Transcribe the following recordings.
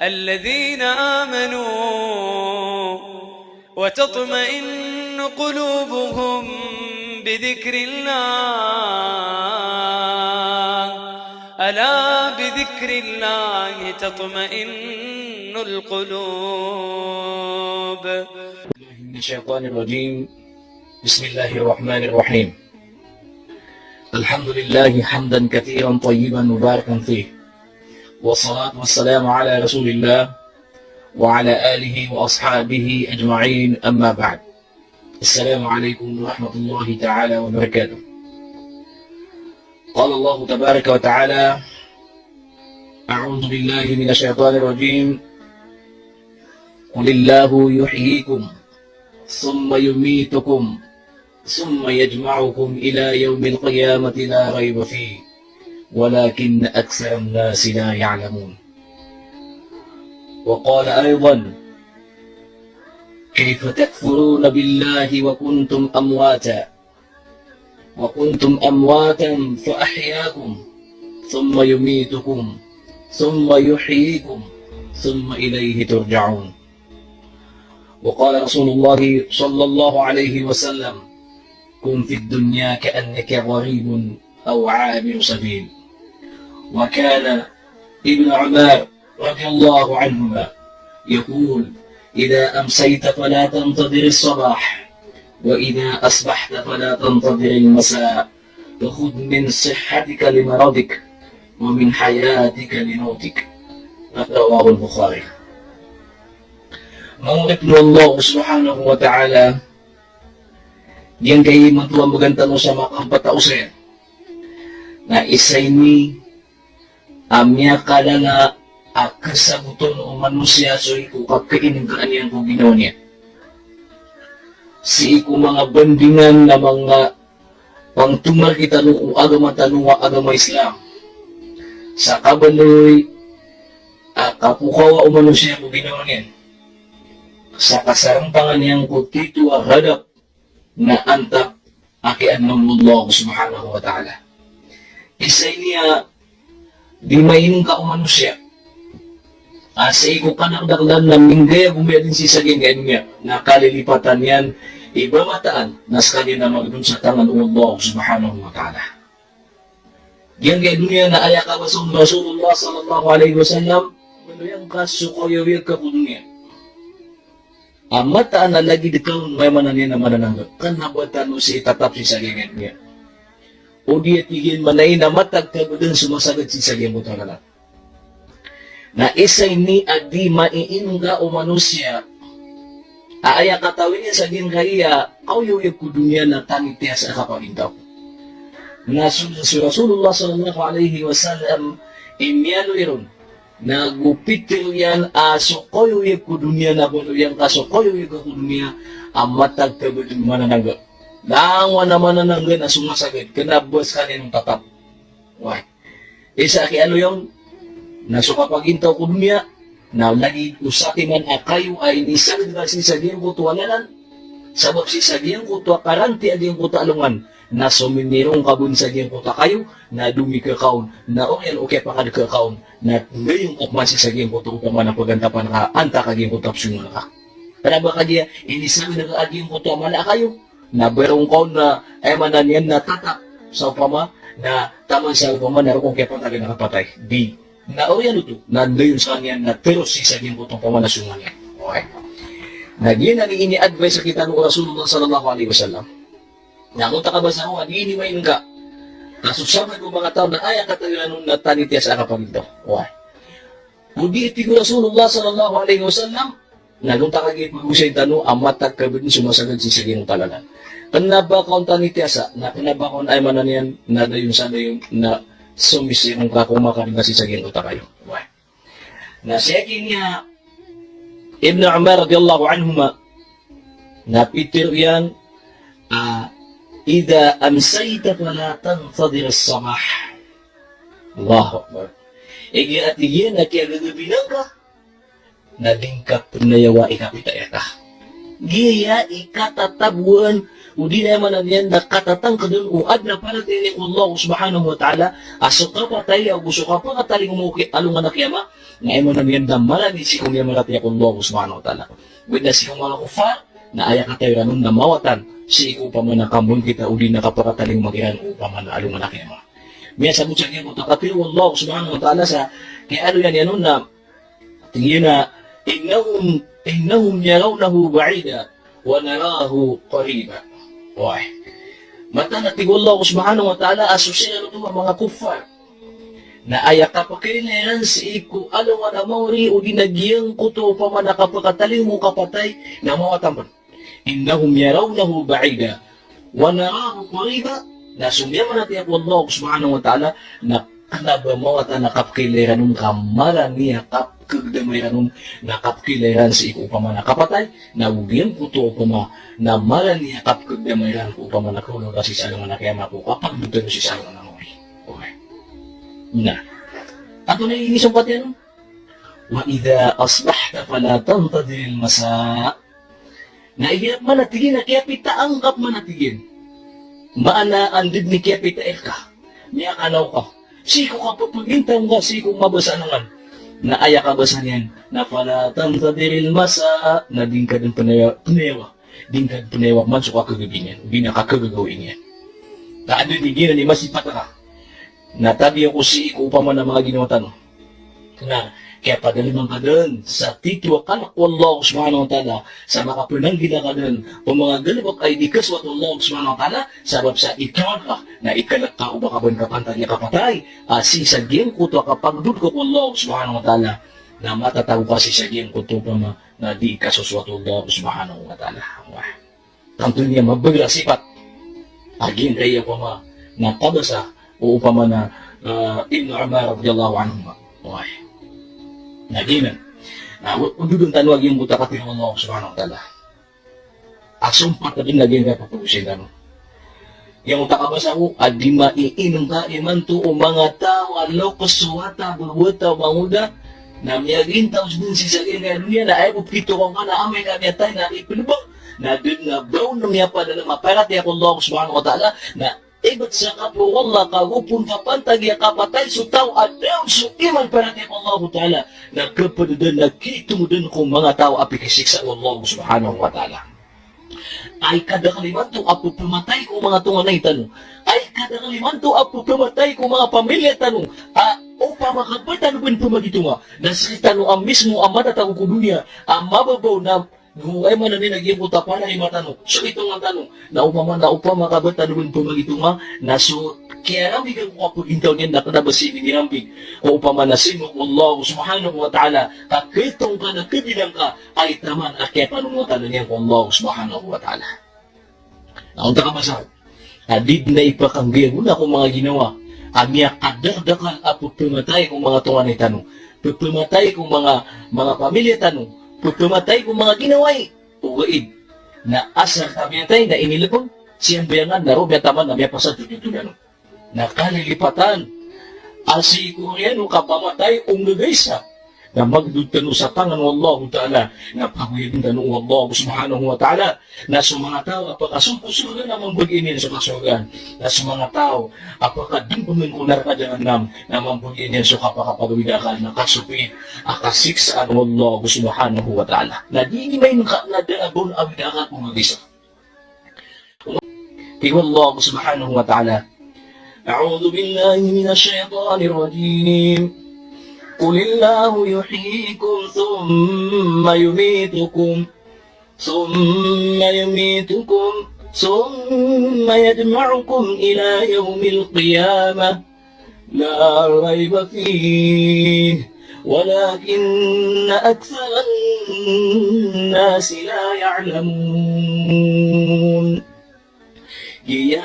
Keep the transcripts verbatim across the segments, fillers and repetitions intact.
الذين آمنوا وتطمئن قلوبهم بذكر الله، ألا بذكر الله تطمئن القلوب. من الشيطان الرجيم. بسم الله الرحمن الرحيم. الحمد لله حمدا كثيرا طيبا مباركا فيه، والصلاة والسلام على رسول الله وعلى آله وأصحابه أجمعين، أما بعد. السلام عليكم ورحمة الله تعالى وبركاته. قال الله تبارك وتعالى: أعوذ بالله من الشيطان الرجيم. قل الله يحييكم ثم يميتكم ثم يجمعكم إلى يوم القيامة لا ريب فيه ولكن أكثر الناس لا يعلمون. وقال أيضا: كيف تكفرون بالله وكنتم أمواتا، وكنتم أمواتا فأحياكم ثم يميتكم ثم يحييكم ثم إليه ترجعون. وقال رسول الله صلى الله عليه وسلم: كن في الدنيا كأنك غريب أو عابر سبيل. وكان ابن عمر رضي الله عنهما يقول: إذا أمسيت فلا تنتظر الصباح، وإذا أصبحت فلا تنتظر المساء، وخذ من صحتك لمرضك، ومن حياتك لموتك. رواه البخاري. Manga oripn o Allah subhanahu wa ta'ala, giyangkai imanto a magantan o sa makampatao saya. Na isa ini a miyakalala a kasabotan o manosiya sii ko kakainengkaan iyan ko ginawa niyan. Sii ko manga bandingan na manga pangtomarki tano o agama tano a agama Islam. Sa kabaloy a kapokawa o manosiya ko ginawa niyan. Sa kasarangpangan iyan ko tito a hadap na antap a kiyaadn o Allah subhanahu wa ta'ala. Isa ini a di mainengka o manosiya a sii ko kanakdaklan na minggay a gomiyadn sii sa giyangkai a doniya, na kalilipatan iyan i ba mataan na skaniyan na magdon sa tangan o Allah subhanahu wa ta'ala. Giyangkai a doniya na aya kabasa on o Rasulullah sallallahu alaihi wasallam, baloy angka so kaoyagoyag ka ko doniya a mataan a lagid ka on, aya maana niyan na mananangga. Kna ba tano sii tatap sii sa giyangkai a doniya. O di a tig iyan, maana iyan na matag ka ba dn so masagad sii sa giyangkoto a lalan. Na isa ini a di mainengka o manosiya a aya katawi niyan sa giyangkai a kaoyagoyag ko doniya na tanitiyasa a kapagintaw. Na so, so Rasulullah sallallahu alaihi wasallam i miyaaloy ron na go pitharo iyan a so kaoyagoyag ko doniya na baloy angka so kaoyagoyag ko doniya a matag ka ba dn mananangga. Langowan a mananangga na so masagad, kna ba skaniyan on tatap. Wai. Isa a kiyaaloy on na so kapagintaw ko doniya na lagid o satiman a kayo a inisagad ka sii sa giyangkoto a lalan, sabap sii sa giyangkoto a karanti a giyangkoto a alongan, na sominirong ka bo sa giyangkoto a kayo, na domikeka on, na oriyan o kiyapakadkeka on, na ndayon ka pman sii sa giyangkoto opama na pagantapan ka antaa ka giyangkoto a pzongan ka. Kna ba kagiya inisagad ka a giyangkoto a mala a kayo, na barong ka on na, aya maana niyan na tatap sa opama na taman sa opama na roo kon kiyapatay ka na kapatay. Di. Na oriyan oto na ndayon skaniyan na teros sii sa giyangkoto opama na songan iyan. Okay. Na giyanan i ini-advice rktano o Rasulullah sallallahu alaihi wasallam. Na antonaa ka ba sa rowa, di ini mainengka. Ka so sabap o manga taw na aya katawi ran on na tanitiyasa a kapagintaw. Wai. O di, tig o Rasulullah sallallahu alaihi wasallam, na antonaa ka giya pagosay tano a matag ka ba dn so masagad sii sa giyangkoto a lalan. Kna ba ka on tanitiyasa, na kna ba ka on, aya maana niyan na dayon sa dayon na somisirong ka ko makadn ka sii sa giyangkoto a kayo. Wai. Na sii ki niya Ibn Umar radiyallahu anhuma, na pitharo iyan, ah, "Idha amsayta fala tantadhir as-sabah." Allahu Akbar. Igira a tig iyan na kiyagagabinan ka, na di ngka pnayawa i kapitaya ka. Giya i katataboan O di na aya maana niyan na katatangkdn o adn a paratiyaya ko Allah subhanahu wa ta'ala a so kapatay ago so kapakatalingoma ko alongan a kiyama, na aya maana niyan na marani sii ko miyamaratiyaya ko Allah subhanahu wa ta'ala. Ogaid na sii ko manga kuffar, na aya katawi ran on na mawatan sii ko opama na kambangkit o di na kapakatalingoma kiran ko opama na alongan a kiyama. Miyasabot sa giyangkoto a katharo o Allah subhanahu wa ta'ala sa kiyaaloya niyan on na tig iyan a, "Innahum, innahum yarawnahu ba'ida wa narahu qariba." Oway. Mataan a tig o Allah subhanahu wa ta'ala a so siran oto a manga kuffar na aya kapakailay iran sii ko alongan a maori o di na giyangkoto a opama na kapakatalingoma o kapatay na mawatan pn. "Innahum yarawnahu ba'ida wa narahu qariba." Na so miyamaratiyaya ko Allah subhanahu wa ta'ala na kna ba mawatan a kapakailay ran on ka marani a kapkagdama iran on na kapakailay ran sii ko opama na kapatay, na giyangkoto a opama na marani a kapkagdama iran ko opama na kaolawla sii sa alongan a kiyama ko kapagdotan sii sa alongan a maori. Oway. Na antonaa i inisompat iyan on? "Wa idha asbahta fala tantadhiril masa." Na aya maana tig iyan a kiyapita angka pman a tig iyan. Maana anda dn i kiyapita i rka. Miyakanaw ka sii ko kapapagintaw ngka sii ko mabasa a alongan. Na aya kabasa niyan na fala tantadhiril masa, na di ngka dn pnayawa, pnayawa. Di ngka dn pnayawa man so kakagabi niyan, o di na kakagagawii niyan. Ka anda dn giyanan i masipat ka. Na tabiya ko sii ko opama na manga ginawa tano. Na kiyapadalm angka dn sa tito a kalk o Allah subhanahu wa ta'ala, sa makapananggila ka dn ko manga galbk a di kasoat o Allah subhanahu wa ta'ala, sabap sa ikawan ka na ikalk ka o ba ka ba dn kapantagi a kapatay a sii sa giyangkoto a kapagdod ka ko Allah subhanahu wa ta'ala, na matatago ka sii sa giyangkoto a opama na di kasosoat o Allah subhanahu wa ta'ala. Wah. Tanto niyan mabaga a sipat a giyangkaya opama na kabasa o opama na, ah, Ibnu Umar radiyallahu anhuma. Oway. Na giyanan. Na o, o dodon tano a giyangkoto a katharo o Allah subhanahu wa ta'ala a sompat a dn a giyangkaya papagosayn tano. Giyangkoto a kabasa ko a di maiinngka imanto o manga taw a loks so wata ago wata o mangoda, na miyagintaw dn sii sa giyangkaya doniya, na aya bo pkitokawan ka na amay ka miyatay na ipnbang, na dn a ba on miyapadalm a paratiyaya ko Allah subhanahu wa ta'ala, na ibt sa kaporo o Allah ka go pn kapantagi a kapatay so taw a da on so iman paratiyaya ko Allah ta'ala, na kpd dn, na kitomo dn ko manga taw a pikisiksa o Allah subhanahu wa ta'ala. Ay kadakl imanto a pphamatay ko manga tonganay tano. Ay kadakl imanto a pphamatay ko manga pamilya tano. A opama ka ba tano pn pamagitonga, na sktano a mismo a matatago ko doniya a mababaw na, go, aya maana niyan na giyangkoto a panarima tano so itongan tano. Na opama, na opama ka ba tano pn pamagitonga, na so kiyarambig ko kapagintaw niyan na kna ba sii inirambig ko opama na sii ko Allah subhanahu wa ta'ala, ka khaitong ka na khabilang ka ay taman a kiyapanongotan iyan ko Allah subhanahu wa ta'ala. Na onta ka masa a di dn a ipakanggiya gona ko manga ginawa a miyakadakdakl a pphamatay ko manga tonganay tano, pphamatay ko manga, manga pamilya tano, pphamatay ko manga ginawai. Ogaid na asar ka miyatay na inilbng, siyambayangan, na roo miyataman na miyapasad so totol iyan on. Na kalilipatan a sii ko oriyan o kapamatay o nggagaisa, na magdod tano sa tangan o Allahu Ta'ala, na pagoyadn tano o Allah subhanahu wa ta'ala. Na so manga taw a pakasompon sorga na mambagian iyan so kasorgaan. Na so manga taw a pakadmpngn ko naraka jahannam na mambagian iyan so kapakapagawid a akal na kasopiit a kasiksaan o Allah subhanahu wa ta'ala. Na di ini main ka na da a ba on awid a akal ko nggagaisa. Tig o Allah subhanahu wa ta'ala, أعوذ بالله من الشيطان الرجيم. قل الله يحييكم ثم يميتكم، ثم يميتكم، ثم يجمعكم إلى يوم القيامة، لا ريب فيه ولكن أكثر الناس لا يعلمون. Giya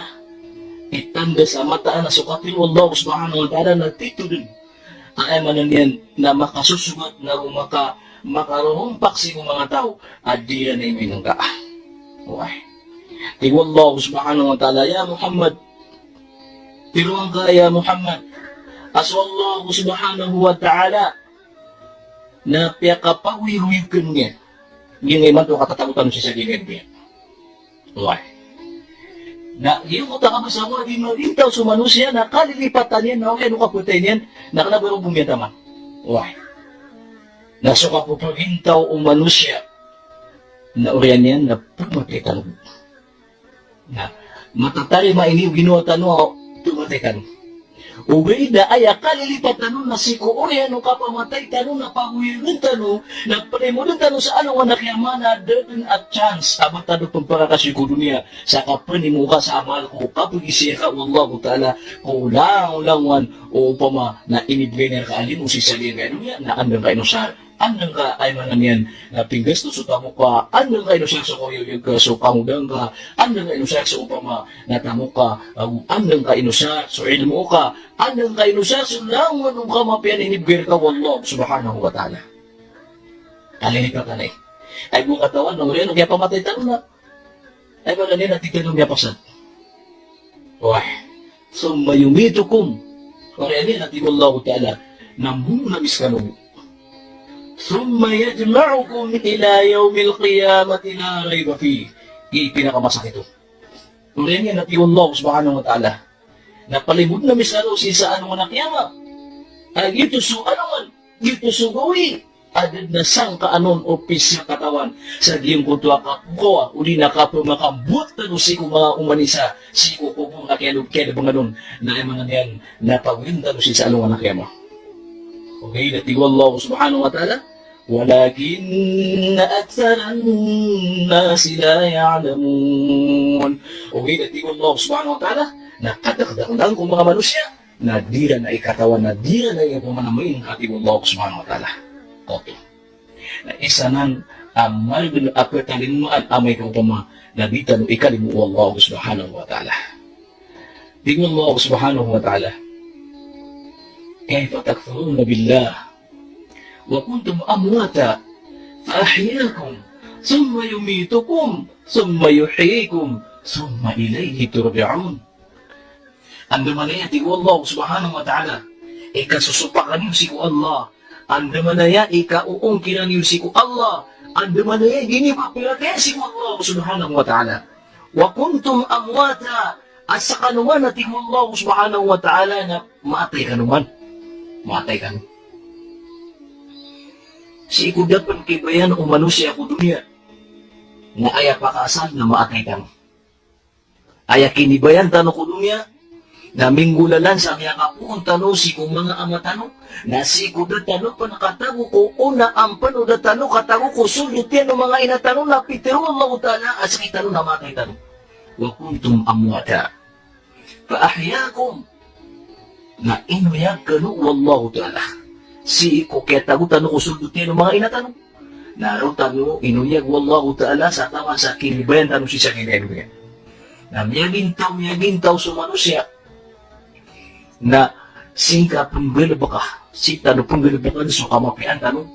i tanda sa mataan a so katharo o Allah subhanahu wa ta'ala na tito dn a aya maana niyan na makasosogat na go maka, makarorompak sii ko manga taw a di iran iminongka. Oway. Tig o Allah subhanahu wa ta'ala, ya Muhammad, tharoa ngka ya Muhammad, a so Allah subhanahu wa ta'ala na piyakapagoyagoyag kano niyan. Giya imanto a katatago tano sii sa giyangkaya doniya. Oway. Na giyangkoto a kabasa ko a di magintaw so manosiya na kalilipatan iyan na oriyan o kapatay niyan na kna ba roo bo miyataman. Oway. Na so kapapagintaw o manosiya na oriyan iyan na pmatay tano. Na matatarima ini o ginawa tano a pmatay tano. Ogaid na aya kalilipatan on na sii ko oriyan o kapamatay tano na pagoyagen tano, na pnimoden tano sa alongan a kiyama na da dn a chance a ba tano pn pakakasii ko doniya sa kapanimo ka sa amal ko kapagisiya ka o Allahu Ta'ala ko langolangon o opama na inibgay niyan rka a limo sii sa giyangkaya doniya na anda ngka inosar. Anda ngka, aya maana niyan, na pinggasto so tamok ka, anda ngka inosar so kaoyagoyag ka, so kangodaan ka, anda ngka inosar so opama na tamok ka, ago anda ngka inosar so ilmo ka, anda ngka inosar so langon o kamapiya a inibgay rka o Allah subhanahu wa ta'ala. Kalilipatan iyan. Aya bo katawan na oriyan o kiyapamatay tano na Aya maana niyan na tig tano miyapasad. Oway. Thumma yumitukum. Oriyan iyan na tig o Allahu Ta'ala, na mbonoon ami skano. Thumma yajma'ukum ila yawmil qiyamati la rayba fih. Aya pinakamasakit on. Oriyan iyan na tig o Allah subhanahu wa ta'ala, na palimoden ami skano sii sa alongan a kiyama. A giyoto so alongan, giyoto so gawii a da dn a sangkaan on o pizakatawan sa giyangkoto a kapokawa odi na kapmakambowat tano sii ko manga oman isa sii ko kobor a kiyalo-, kiyalbangan on. Na aya maana niyan na pagoyagen tano sii sa alongan a kiyama. Ogaid na tig o Allah subhanahu wa ta'ala, walakinna aktharan nasi la ya'lamun. Ogaid na tig o Allah subhanahu wa ta'ala, na kadaklan ko manga manosiya na di iran aya katawan, na di iran aya pamanamin, a tig o Allah subhanahu wa ta'ala. Oto. Na isa nan a margn a ptalimaan amay ka opama na di tano ikalimo o Allah subhanahu wa ta'ala. Tig o Allah subhanahu wa ta'ala, kayfa takfuruna billah wa kuntum amwatan fa ahyakum thumma yumitukum thumma yuhyikum thumma ilayhi turja'un. Andamanaya, tig o Allah subhanahu wa ta'ala, i kasosopakan iyo sii ko Allah. Andamanaya i kaoongkiran iyo sii ko Allah. Andamanaya i di niyo kapakay sii ko Allah subhanahu wa ta'ala. Wa kuntum amwatan. A skano man, a tig o Allah subhanahu wa ta'ala, na maatay kano man. Maatay kano. Sii ko da pn kibayan o manosiya ko doniya na aya pakaasal na maatay kano. Aya kinibayan tano ko doniya na minggolalan sa miyakapoon tano sii ko manga ama tano, na sii ko da tano pn katago ko ona ampn o da tano katago ko soldot iyan o manga ina tano, na pitharo o Allahu Ta'ala a sktano na maatay tano. Wa kuntum amwatan fa ahyakum. Na inoyag kano o Allahu Ta'ala sii ko kiyatago tano ko soldot iyan o manga ina tano. Na roo tano inoyag o Allahu Ta'ala sa taman sa kinibayan tano sii sa giyangkaya doniya. Na miyagintaw, miyagintaw so manosiya na sii ka pnggalbka, sii tano pnggalbkn so kamapiyaan tano.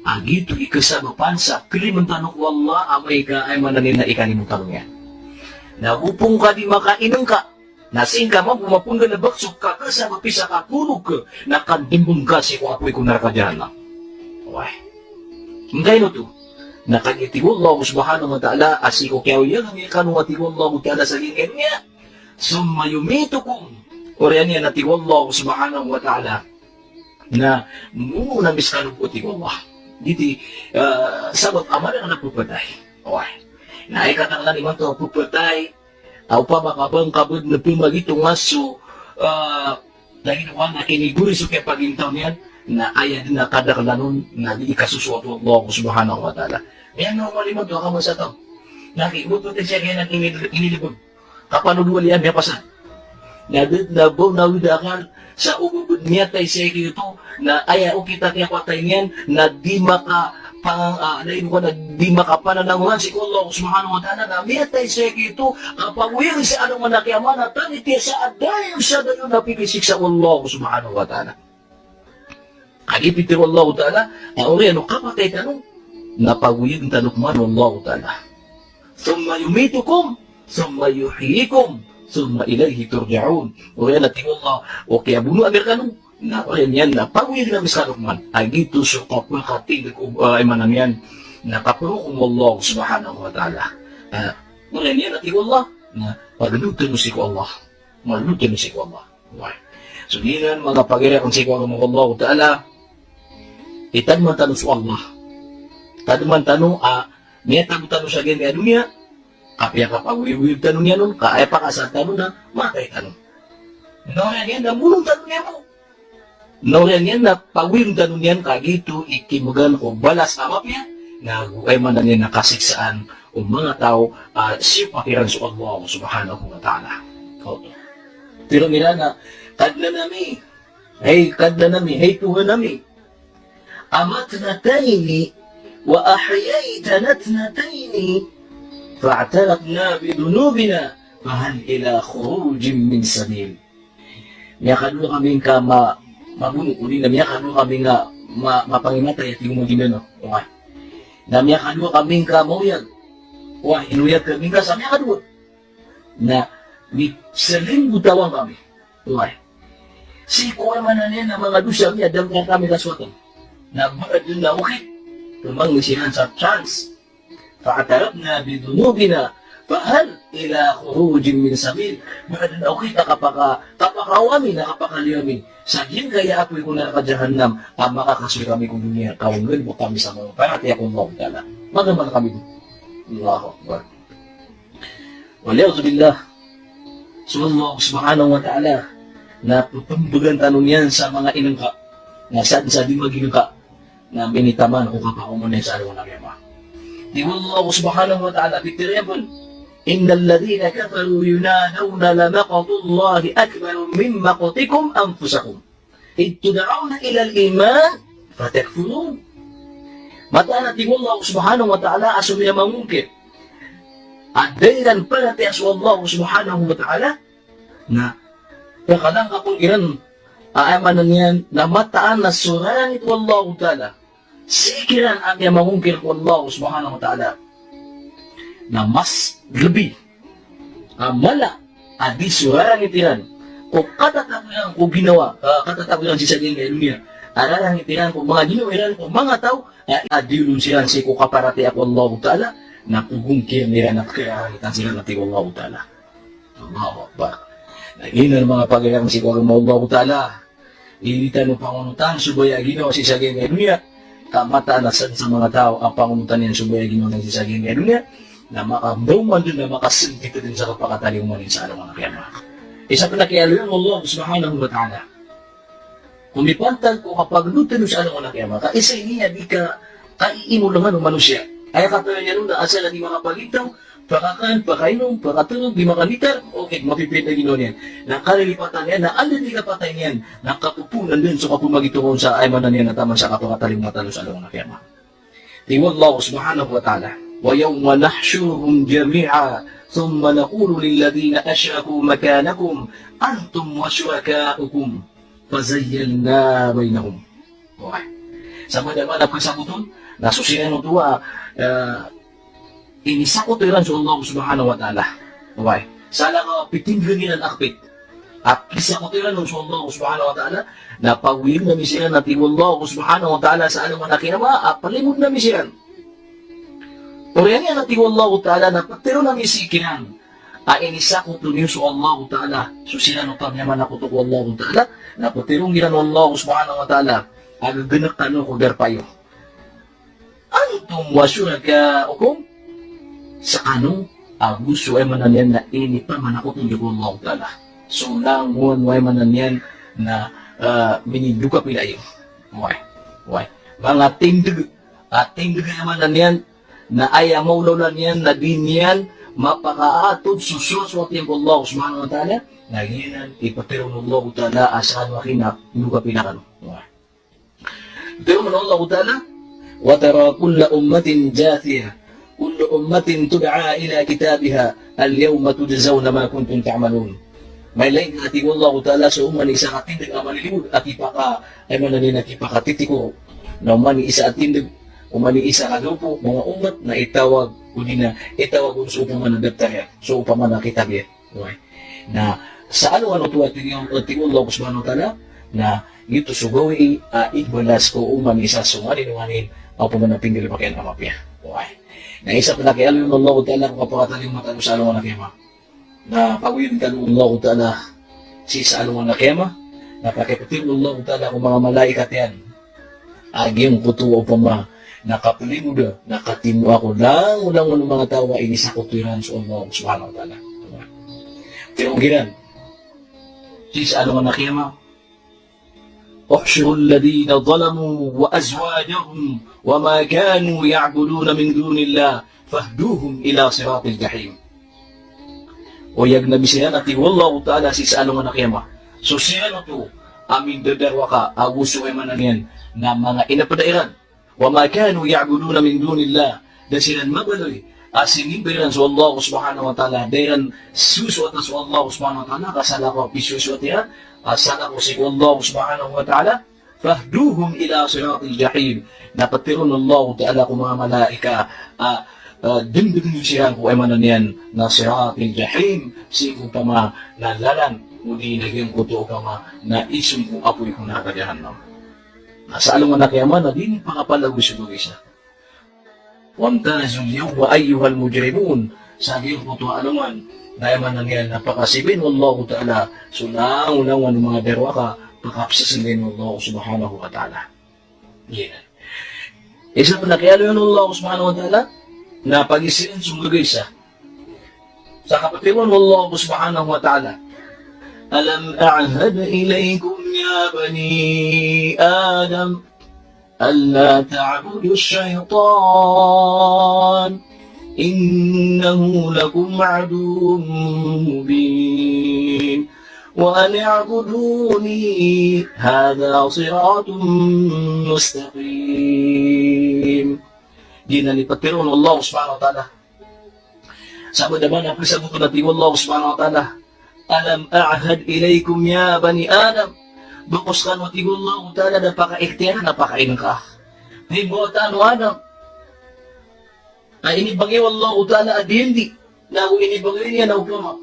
A giyoto i kasabapan sa kalimbn tano ko Allah amay ka, aya maana niyan na ikalimo tano niyan. Na go pn ka di makainngka, na sii ka mambo mapnggalbk so kakasabapi sa kakolog na kandmbng ka sii ko apoy ko naraka jahannam. Oway. Ngkaino oto? Na kagiya tig o Allah subhanahu wa ta'ala a sii ko kiyaoyagen ami rkano, a tig o Allah ta'ala, sa giyangkaya doniya, thumma yumitukum. Oriyan iyan, a tig o Allah subhanahu wa ta'ala, na mbonoon ami skano bo, tig o Allah. Giyoto i, ah, sabap a mala a pphantay. Oway. Na aya kataklan imanto a pphantay, a opama ka ba ngka bd na pmagitong a so, ah, lagid o ana kinigori so kiyapagintaw niyan, na aya dn a kadaklan on na di kasosoat o Allah subhanahu wa ta'ala. Iyan na oman imanto a kabasa taw. Na ki, oto ti siya kaya na ini-, inilbg. Kapanood o wali a miyapasad. Na da dn a ba on awid a akal sa o ba bd miyatay sii giyoto, na aya okit a kiyapatay niyan na di maka pa-, ah, na ino ka na di makapananangoran sii ko Allah subhanahu wa ta'ala, na miyatay sii giyoto, kapagoyag sa alongan a kiyama na tanit iyan sa dayon sa dayon a pipisiksa o Allah subhanahu wa ta'ala. Kagiya pitharo o Allahu Ta'ala a oriyan o kapatay tano na pagoyagen tano man o Allahu Ta'ala. Thumma yumitukum, thumma yuhyikum, thumma ilayhi turja'un. Oriyan, a tig o Allah, o kiyabono ami rkano, na oriyan iyan na pagoyagen ami skano man. A giyoto so kapakatindg o, ah, aya maana niyan na kaparokom o Allah subhanahu wa ta'ala. Ah, oriyan iyan, a tig o Allah, na pagaloy tano sii ko Allah. Magaloy tano sii ko Allah. Oway. So, giyanan manga pagari akn sii ko agama o Allahu Ta'ala, itaman tano so Allah. Taman tano a miyatago tano sa giyangkai a doniya, ka piyakapagoyagoyag tano niyan on, ka aya pakaasal tano na matay tano. Na oriyan iyan na molong tano niyan bo. Na oriyan iyan na pagoyag tano niyan, ka giyoto i kimbgan ko balas a mapiya, na go aya maana niyan na kasiksaan o manga taw a siyopak iran so Allah Subhanahu wa Ta'ala. Oway. Pitharo iran a, Kadnan ami, hay Kadnan ami, hay Tuhan ami, أماتنا اثنتين وأحييتنا اثنتين فاعترفنا بذنوبنا فهل إلى خروج من سبيل. Miyakadowa kami ngka ma-, mabono, odi na miyakadowa kami ngka ma-, mapangimatay, a tig o Maguindanao. Oway. Na miyakadowa kami ngka maoyag. Oway, inoyag kami ngka sa miyakadowa. Na misalimbotawan kami. Oway. Sii ko aya maana niyan na manga dosa ami a da ngka kami kasowatan. Na ba adn a okit ko mangni siran sa chance. فاعترفنا بذنوبنا فهل إلى خروج من سبيل. Ba adn a okit a kapaka-, kapakaoma ami, na kapakaliyo ami sa giyangkaya a apoy ko naraka jahannam a makakasoy kami ko doniya, ka oway nggalbk kami sa manga paratiyaya ko Allahu Ta'ala. Magamal kami dn. Allahu Akbar. Wal iyadhu billah. So Allah Subhanahu wa Ta'ala na pphmbgan tano niyan sa manga ina ngka, na sadn sa di maginka, na minitaman ko kapakaoma niyan sa alongan a kiyama. Tig o Allah Subhanahu wa Ta'ala, pitharo iyan pn, إن الذين كفروا ينادون لمقت الله أكبر من مقتكم أنفسكم إذ تدعون إلى الإيمان فتكفرون. Mataan a tig o Allah Subhanahu wa Ta'ala a so miyamangongkir a da iran paratiyaya so Allah Subhanahu wa Ta'ala, na pkalangkapon iran a aya maana niyan na mataan a so rarangit o Allah Ta'ala sii kiran a miyamangongkir ko Allah Subhanahu wa Ta'ala na mas lbi a mala a di so rarangit iran ko katatago iran ko ginawa, ah, katatago iran sii sa giyangkai a doniya. A rarangit iran ko manga ginawa iran ko manga taw a, a di on siran sii ko kaparatiyaya ko Allahu Ta'ala, na pagongkir iran a pkharangitan siran a tig o Allahu Ta'ala. Allahu Akbar. Na giyanan manga pagari akn sii ko agama o Allahu Ta'ala. Di tano pangonotan so baya a ginawa sii sa giyangkai a doniya. Ka mataan a sadn sa manga taw a pangonotan iyan so baya a ginawa niyan sii sa giyangkai a doniya, na makambaoma dn, na makasngkit dn sa kapakatalingoma niyan sa alongan a kiyama. Isa pn a kiyaaloy on o Allah Subhanahu wa Ta'ala ko mipantag ko kapagaloy tano sa alongan a kiyama. Ka isa ini a di ka, kaiimulangan o manosiya. Aya katawi niyan on na asal a di makapagintaw, pakakan, pakainom, pakatorog, di makamitar, okay, mapipiya a ginawa niyan. Na kalilipatan iyan, na anda di kapatay niyan, na kapopoon dn so kapamagintaw on sa aya maana niyan na taman sa kapakatalingoma tano sa alongan a kiyama. Tig o Allah Subhanahu wa Ta'ala, ويوم نحشرهم جميعا ثم نقول للذين أشركوا مكانكم أنتم وشركاؤكم فزيلنا بينهم. Oway. Sa ba da man a pkhasakoton, na so siran oto a, eh, inisakoto iran so Allah Subhanahu wa Ta'ala. Oway. Sa lakaw a pitindgn iran a kpit a kisakoto iran on so Allah Subhanahu wa Ta'ala, na pagoyagn ami siran a tig o Allah Subhanahu wa Ta'ala sa alongan a kiyama, a palimod ami siran. Oriyan iyan a tig o Allah Ta'ala na ptharoon ami sii kiran a inisakoto niyo so Allah Ta'ala, so siran oto a miyamanakoto ko Allah Ta'ala, na ptharoon iran o Allah Subhanahu wa Ta'ala a ggnak kano ko darpa iyo. أنتم وشركاؤكم, skano ago so aya maana niyan na inipamanakoto niyo ko Allah Ta'ala. So langon o aya maana niyan na, ah, minindokapila iyo. Oway. Oway. Manga tindg, ah, tindg aya maana niyan na aya maolaola niyan na di niyan mapakaatod so sowasowat iyan ko Allah Subhanahu wa Ta'ala, na giyanan i ptharoon o Allah Ta'ala a skano a kina, indokapila kano. Oway. Pitharo man o Allah Ta'ala, وترى كل أمة جاثية، كل أمة تدعى إلى كتابها، اليوم تجزون ما كنتم تعملون. Mailay na tig o Allah Ta'ala so oman i isa a tindg a malilimod a kipaka, aya maana niyan na kipakatitiko. Na oman i isa a tindg, oman i isa a grupo, manga umat na itawag, odi na itawag on so opama na daptar iyan, so opama na kitab iyan. Oway. Na sa alongan oto a tig o, tig o Allah Subhanahu wa Ta'ala, na giyoto so gawii a ibalas ko oman i isa so nganin o nganin a opama na pinggalbk iyan a mapiya. Oway. Na isa pn a kiyaaloy on o Allah Ta'ala ko kapakatalingoma tano sa alongan a kiyama. Na pagoyod tano o Allahu Ta'ala sii sa alongan a kiyama, na pakiptero o Allahu Ta'ala ko manga malaikat iyan a giyangkoto a opama na kaplimoda, na katimoa ko langolangon o manga taw a inisakoto iran so Allah Subhanahu wa Ta'ala. Pitharo iran sii sa alongan a kiyama, "Uhshurul ladhina zalamu wa azwajahum wa ma kanu ya'buduna min dunillah fahduhum ila siratil jahim." Oyag na bisa iyan, a tig o Allahu Ta'ala sii sa alongan a kiyama, so siran oto a mindadarowaka ago so, aya maana niyan na manga inapda iran, wa ma kanu ya'buduna min dunillah, da siran mabaloy a sinimba iran so Allah Subhanahu wa Ta'ala, da iran sosoatan so Allah Subhanahu wa Ta'ala, ka salakaw a pisosoat iran a salakaw sii ko Allah Subhanahu wa Ta'ala, "Fahduhum ila siratil jahim." Na pitharo o Allahu Ta'ala ko manga malaikat a, a, dndgn iyo siran ko, aya maana niyan na siratil jahim, sii ko opama na lalan odi na giyangkoto a opama na isong ko apoy ko naraka jahannam. Na sa alongan a kiyama na di niyan pakapalagoy so bgay isa. "Wamtazul yawma ayyuhal mujrimun." Sa giyangkoto a alongan na, aya maana niyan na pakasibayn o Allahu Ta'ala so langolangon o manga darowaka, pakapsasnggayn o Allah Subhanahu wa Ta'ala. Iyan. Isa pn a kiyaaloy on o Allah Subhanahu wa Ta'ala na pagiza iyan so bgay isa. Sa kapitharo o Allah Subhanahu wa Ta'ala, "Alam a'had ilaykum ya bani Adam, alla ta'budush shaytan, innahu lakum aduwwun mubin. Wa ani'buduni, hadha siratun mustaqim." Giyanan i pitharo o Allah Subhanahu wa Ta'ala. Sabap a da man a pzaboton, a tig o Allah Subhanahu wa Ta'ala, "Alam a'had ilaykum ya bani Adam." Ba ko skano, a tig o Allah Ta'ala, da pakaikhtiyar, na pakainka, hay mbawataan o Adam, a inibagay o Allah Ta'ala a diyandi, na ago inibagay niyan a opama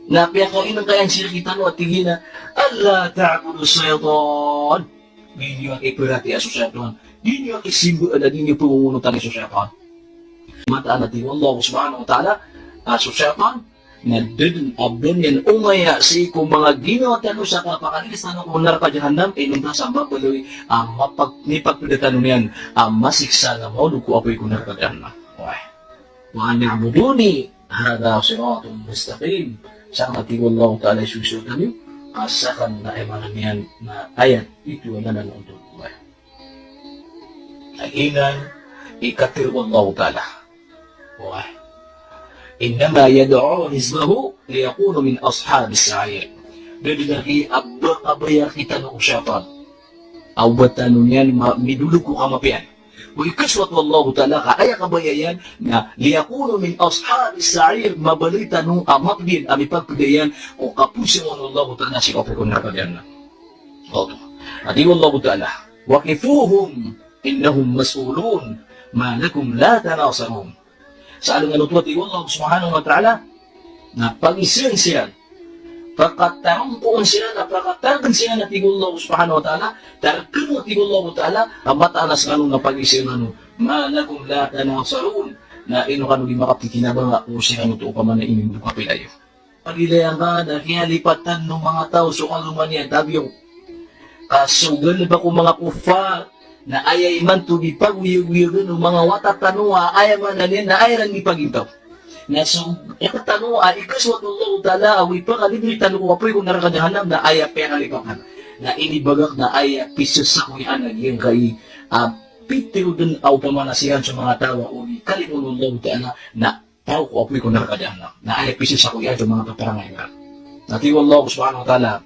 na piyakainka iyan sii rktano, a tig iyan a, "Alla ta'budush shaytan." Di niyo aki paratiyayaa so shaytan. Di niyo aki simbaa, na di niyo pngongonotan so shaytan. Mataan, a tig o Allah Subhanahu wa Ta'ala, a so shaytan na da dn a ba niyan omaya sii ko manga ginawa tano sa kapakalidas tano ko naraka jahannam, inonta sa mabaloy a mapag-, mipagpda tano niyan a masiksa na maolog ko apoy ko naraka jahannam. Oway. "Wa ani'buduni, hadha siratun mustaqim." Sa, a tig o Allah Ta'ala, isosoat ami, a sakn na, aya maana niyan na ayat ito a nanan oto. Oway. Na giyanan i katharo o Allah Ta'ala. Oway. "Innama yad'u hizbahu liyakunu min ashabis sa'ir." Da dn a ki, a ba, a ba kabaya rktano o shaytan a oba tano niyan ma-, midolog ko kamapiya. Oway, kasoat o Allah Ta'ala ka aya kabaya iyan na liyakunu min ashabis sa'ir, mabaloy tano a mapd iyan a mipagpda iyan ko kaposan o Allah Ta'ala sii ko apoy ko naraka jahannam. Oto. A tig o Allah Ta'ala, "Waqifuhum innahum mas'ulun, ma lakum la tanasarun." Sa alongan oto, a tig o Allah Subhanahu wa Ta'ala, na pagizaan siran, pakatarongkoon siran, na pakatargn siran, a tig o Allah Subhanahu wa Ta'ala, targn, a tig o Allah Ta'ala, a mataan a skano na pagizaan kano, "Ma lakum la tanasarun." Na ino kano di makapikinabanga o siran oto opama na inimbokapila iyo. Pagilaya ngka na kiyalipatan o manga taw so kaloma niyan, tabiyo. Ka so galbk o manga kuffar na aya imanto di pagoyagoyagan o manga wata tano a, aya maana niyan na aya iran di pagintaw. Na so wata tano a ikasoat o Allah Ta'ala a ipakalibre tano ko apoy ko naraka jahannam na aya piyakalipakan. Na inibagak na aya pisasakoyaan a giyangkai a pitharo dn a opama na siran so manga taw a odi kalimoon o Allah Ta'ala na taw ko apoy ko naraka jahannam. Na aya pisasakoyaan so manga paparangay iran. Na tig o Allah Subhanahu wa Ta'ala,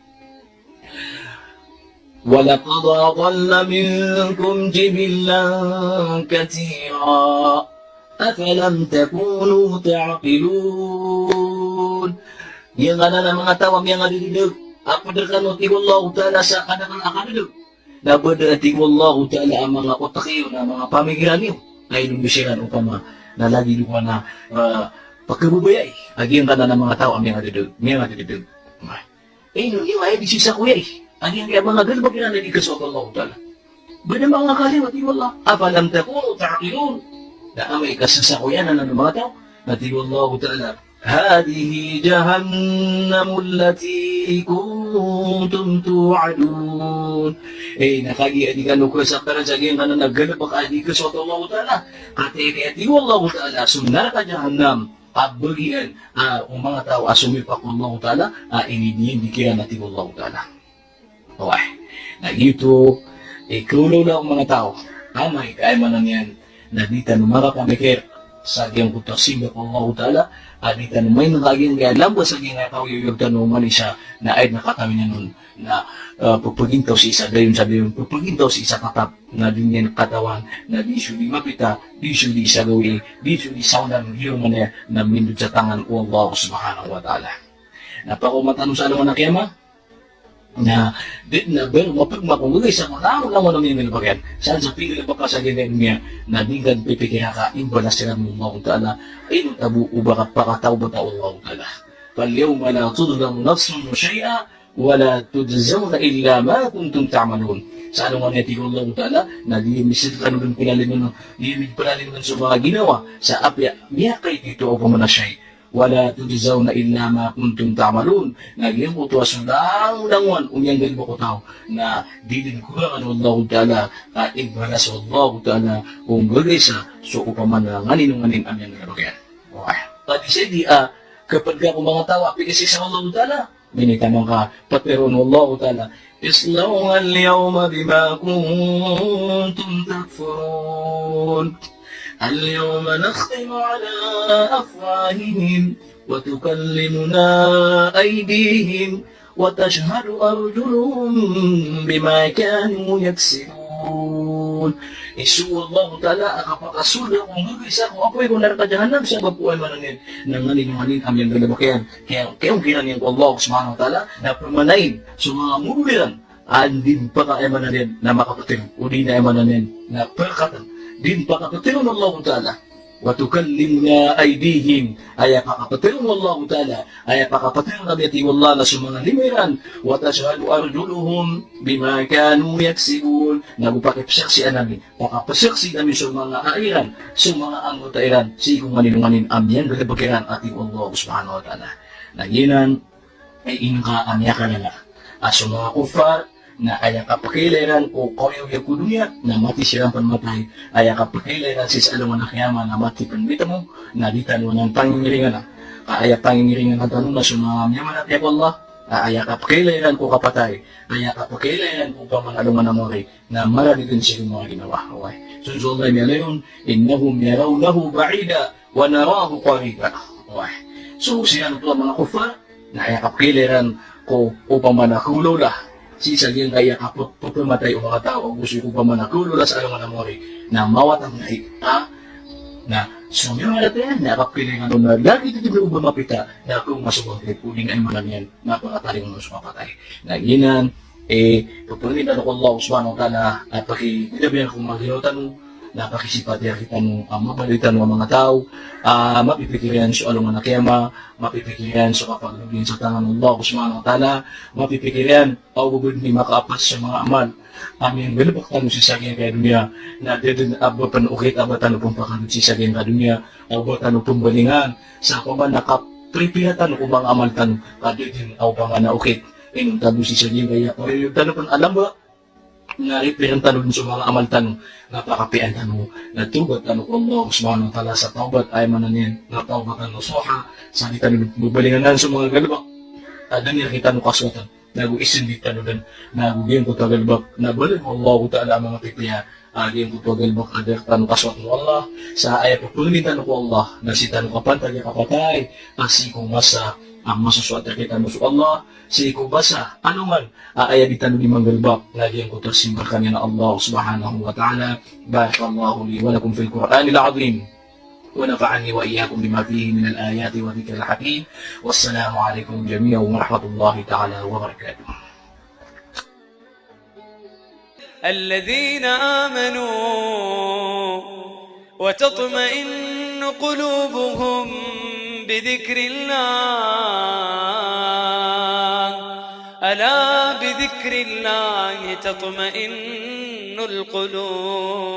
"Wa laqad adalla minkum jibillan kathira, afalam takunu ta'qilun." Giyangkanan a manga taw a miyangadadadag a pd rkano, tig o Allah Ta'ala, sa kadaklan a kadadg. Na ba dn, a tig o Allah Ta'ala, a manga otak iyo, na manga pamikiran iyo na inonda siran opama na lagid o kna, ah, pakababayai a giyangkanan a manga taw a miyangadadadag, miyangadadadag. Ino, ino aya di sisakoyai a giyangkai a manga galbk iran a di kasoat o Allah Ta'ala. Ba dn manga kaliyo, a tig o Allah, "Afalam takunu ta'qilun?" Na amay ka sasakoyaan anan a manga taw, na tig o Allah Ta'ala, هذه جهنم التي كنتم توعدون. Eh, na kagiya di kano kasaktan sa giyangkanan a galbk a di kasoat o Allahu Ta'ala. Katii, katii o Allahu Ta'ala so naraka Jahannam a bagian, ah, o manga taw a somipa ko Allahu Ta'ala, ah, inidiyandi kiran, a tig o Allahu Ta'ala. Oway. Na giyoto i kaolaola o manga taw. Amay ka aya maana niyan na di tano makapamikir sa giyangkoto a simba ko Allahu Ta'ala, a di tano main ka giyangkaya lamba sa giyangkaya kaoyagoyag tano oman isa, na aya na katawan iyan on na, ah, ppagintaw sii sa dayon sa dayon, ppagintaw sii sa katap, na di niyan katawan, na di so di mapita, di so di sa gawii, di so di sa olan, di so man aya na mindod sa tangan o Allah Subhanahu wa Ta'ala. Na pakaoma tano sa alongan a kiyama, na di na ber mapegma ko gagay sa manga langon a miyangalbk iyan. San sa pinggalbk ka sa giyangkaya doniya, na di ngka pipikira ka imbalas iran o Allahu Ta'ala, inonta bo o ba ka pakatawbata o Allahu Ta'ala. فاليوم لا تظلم نفس شيئا ولا تجزون إلا ما كنتم تعملون. Sa alongan a tig o Allahu Ta'ala, na di mised kano dn palaliman, di mipalaliman so manga ginawa sa apiya miyakaito a opama na shay'. ولا تجزون إلا ما كنتم تعملون. Na giyangkoto a so langolangon o miyanggalbk o taw, na di dn korangan o Allahu Ta'ala a ibalas o Allahu Ta'ala o gagay sa so opama na nganin o nganin a miyanggalbk iyan. Oway. Ka di sa di a kapd ka ko manga taw a pikasisa o Allahu Ta'ala, minitaman ka, ptharoon o Allahu Ta'ala, اصلوها اليوم بما كنتم تكفرون. اليوم نختم على أفواههم وتكلمنا أيديهم وتشهد أرجلهم بما كانوا يكسبون. Iso o Allahu Ta'ala a kapakasold ko gagay sa ko apoy ko naraka Jahannam sabap ko aya maana niyan na nganin o nganin a miyanggalbk iyan. Kaya, kaya kiran iyan ko Allah Subhanahu wa Ta'ala na pamanayin so manga modol iran a di mpaka aya maana niyan na makaptero, odi na aya maana niyan na pkatan, di mpakaptero o Allahu Ta'ala. وتكلمنا أيديهم, aya pakaptero o Allahu Ta'ala, aya pakaptero ami, a tig o Allah, na so manga lima iran. وتشهد أرجلهم بما كانوا يكسبون. Na go pakipsaksian ami, pakapsaksian ami so manga a iran, so manga anggota iran, sii ko nganin o nganin a miyanggalbk iran, a tig o Allah Subhanahu wa Ta'ala. Na giyanan i ingka a miyakalala a so manga kuffar, na aya kapkailay iran ko kaoyagoyag ko doniya, na mati siran pn matay. Aya kapkailay iran sii sa alongan a kiyama, na mati pn mitmo, na di tano anan pangingiringan. Ka aya pangingiringan tano na so manga miyamanatiyaya ko Allah, a aya kapkailay iran ko kapatay, aya kapkailay iran ko opama na alongan a mori, na marani dn sii ko manga ginawa. Oway. So, so Allah miyalay on, إنهم يرونه بعيدا ونراه قريبا. Oway. So, siran oto a manga kuffar, na aya kapkailay iran ko opama na kaolaola sii sa giyangkaya kapphaphamatay o manga taw, ago so opama na kaolaola sa alongan a mori, na mawatan na i, ha? Na so miyamanatiyaya, na aya kapkailay iran on na lagid dn o ba mapita, na ko masobang ko, odi na aya maana niyan na pakatalingoma so kapatay. Na giyanan, eh, pphangnin tano ko Allah Subhanahu wa Ta'ala a pakikitabiyan ko manga ginawa tano, na pakisipati rktano a mabaloy tano a manga taw a mapipikir iyan so alongan a kiyama, mapipikir iyan so kapagdodon sa tangan o Allah Subhanahu wa Ta'ala, mapipikir iyan a o ba dn i makaapas so manga amal a miyanggalbk tano sii sa giyangkaya doniya, na da dn a ba pn okit a ba tano pn pakandod sii sa giyangkaya doniya, a o ba tano pn balingan sa opama na kapripira tano ko manga amal tano, ka da dn a opama na okit. Inonta bo sii sa giyangkaya kaoyagoyag tano pn a lamba, na ripiran tano dn so manga amal tano, na pakapiyaan tano, na tawbat tano ko Allah Subhanahu wa Ta'ala sa tawbat a aya maana niyan na tawbatan nasuha, sa di tano dn babalingan so manga galbk a da niyan rktano kasoatan, nago isndit tano dn, nago giyangkoto a galbk na baloy o Allahu Ta'ala a manga pipiya, a giyangkoto a galbk a da rktano kasoatan o Allah, sa aya pphangnin tano ko Allah na sii tano kapantag a kapatay a sii ko masa a masosoat rktano so Allah, sii ko masa a alongan a aya di tano di manggalbk, na giyangkoto a simba rkami a Allah Subhanahu wa Ta'ala. بارك الله لي ولكم في القرآن العظيم، ونفعني وإياكم بما فيه من الآيات والذكر الحكيم. والسلام عليكم جميعا ورحمة الله تعالى وبركاته. الذين آمنوا وتطمئن قلوبهم بذكر الله، ألا بذكر الله تطمئن القلوب.